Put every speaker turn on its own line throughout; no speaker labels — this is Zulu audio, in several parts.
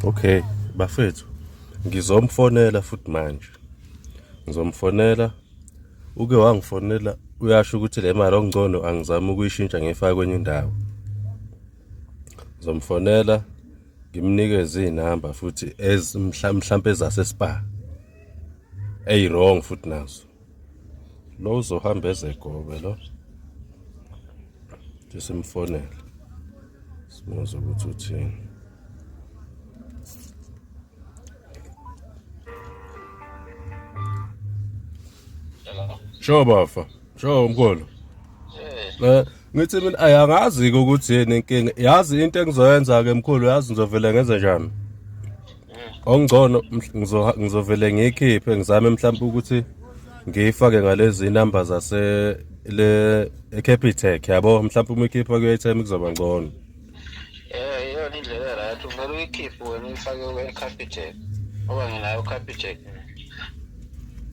Okay, bafethu ngizomfonela futhi manje. Ngizomfonela uke wangifonela uyasho ukuthi le mali okungcono angizame ukuyishintsha ngiyifake kwenye indawo. Ngizomfonela ngimnikeze iy'namba futhi mhlampe ezase-Spar eyi-wrong futhi nazo. Lo uzohamba ezegobe lo. Simfonele. Simuzwe ukuthi uthini. Sho bafa, sho mkhulu. Eh ngithi mina ayangazi ke ukuthi yini inkinga. Yazi into engizoyenza ke mkhulu, yazi ngizovele ngenze njani? Okungcono ngizovele ngiyikhiphe ngizame mhlawumbe ukuthi ngiyifake ngalezi namba zase le eCapitec yabo mhlawumbe uma ikhipha ku-ATM kuzoba ngcono.
Eh iyona indlela right uvele uyikhiphe wena uyifake kwe-Capitec ngoba nginayo uCapitec.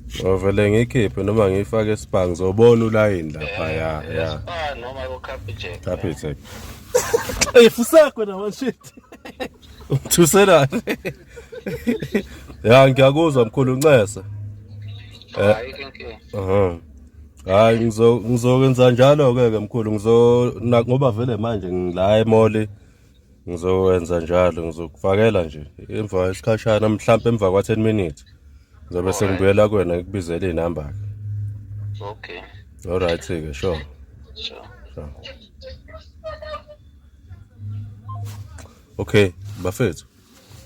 Ngizovele ngiyikhiphe noma ngiyifake eSpar ngizobona ulayini lapha ya ya.
Spar noma ku-Capitec.
Capitec. Hey fusakho na one shit. Ungithuselani? Ya ngiyakuzwa mkhulu ncese.
Eh. Ayikho inkinga.
Aha. Hayi ngizokwenza njalo ke ke mkhulu ngizo ngoba vele manje ngila emall ngizokwenza njalo ngizokufakela nje emva kwesikhashana mhlawumbe emva kwa 10 minutes ngizobe sengibuyela kuwena ngikubizele inamba ke.
Okay.
All right ke sure.
Sure.
Sure. Okay, bafethu.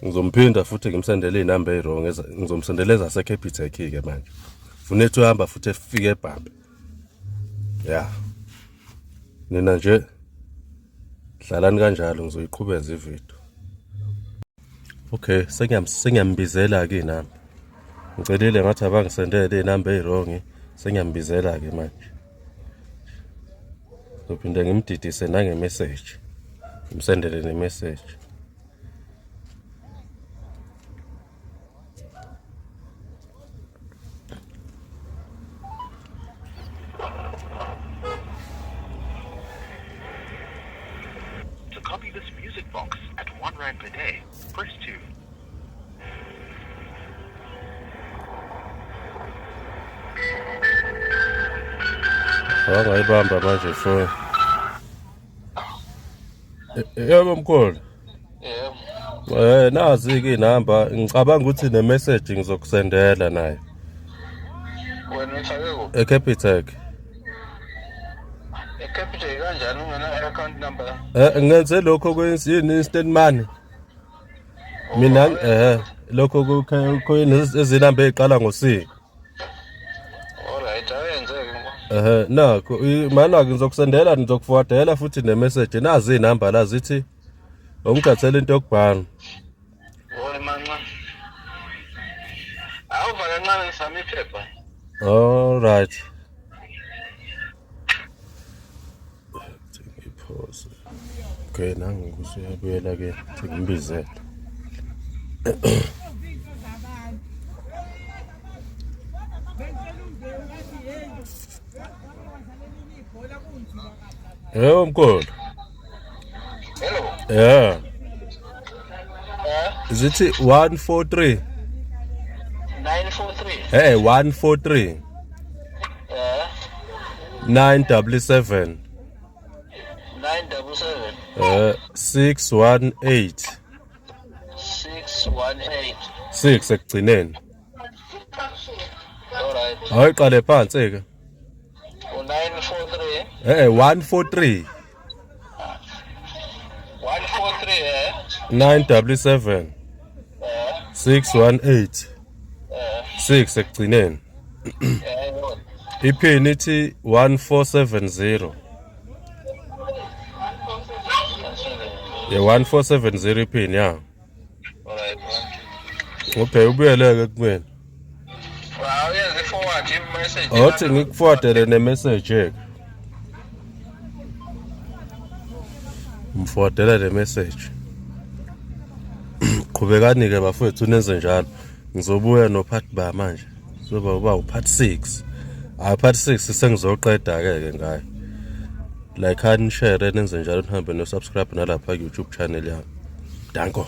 Ngizomphinda futhi ngimsendele izinamba eziwrong ngizomsendela ezase-Capitec ke manje. Funa ethi uhamba futhi efike ebhambe. Ya. Nina nje hlalani kanjalo ngizoyiqhubeza ivideo. Okay, sengiyambizela ke nami. Ngicelile ngathi abangisendele izinamba eziwrong, sengiyambizela ke manje. Ngizophinde ngimdidise nange-message. Ngimsendele ne-message.
To copy this music box at 1 rand per day, press 2.
Wangayibamba manje ifoni. Yebo mkhulu.
Yebo.
Eh nazi ke inamba ngicabanga ukuthi ne message ngizokusendela nayo.
Wena uyifake kuphi?
eCapitec.
ECapitec kanjani ungena account number?
Eh ngenze lokho kwenza instant money. Mina eh lokho kuyini ezinamba eziqala ngo C.
Alright, ayenzeke ngo.
Ehhe nakho mana ngizokusendela ngizokuforwardela futhi ne message nazi inamba la zithi ungithathela into yokubhala.
Wona manca. Awuva kancane ngisami iphepha.
All right. Ngiphoze. Okay, nangu usuyabuyela ke ngimbizele. Yebo mkhulu.
Hello.
Yeah.
Eh?
Zithi 143.
943.
Hey 143.
Eh?
977.
977.
618.
618.
6 ekugcineni.
Alright.
Awuqale phansi ke.
943.
143.
143 eh?
977.
Eh?
618.
Eh?
6 ekugcineni.
Eh?
Iphini ithi 1470. Yeah 1470 iphini ya.
Alright.
Okay ubuyeleke kumina.
Awuyenze forward i-message.
Awuthi ngikuforwardele ne message ke. Mforwardela le message. Qhubekani ke bafowethu nenze njalo. Ngizobuya no part ba manje. Soba uba u part 6. Hayi part 6 sengizoqeda ke ke ngayo. Like and share nenze njalo nihambe no subscribe nalapha ku YouTube channel yami. Danko.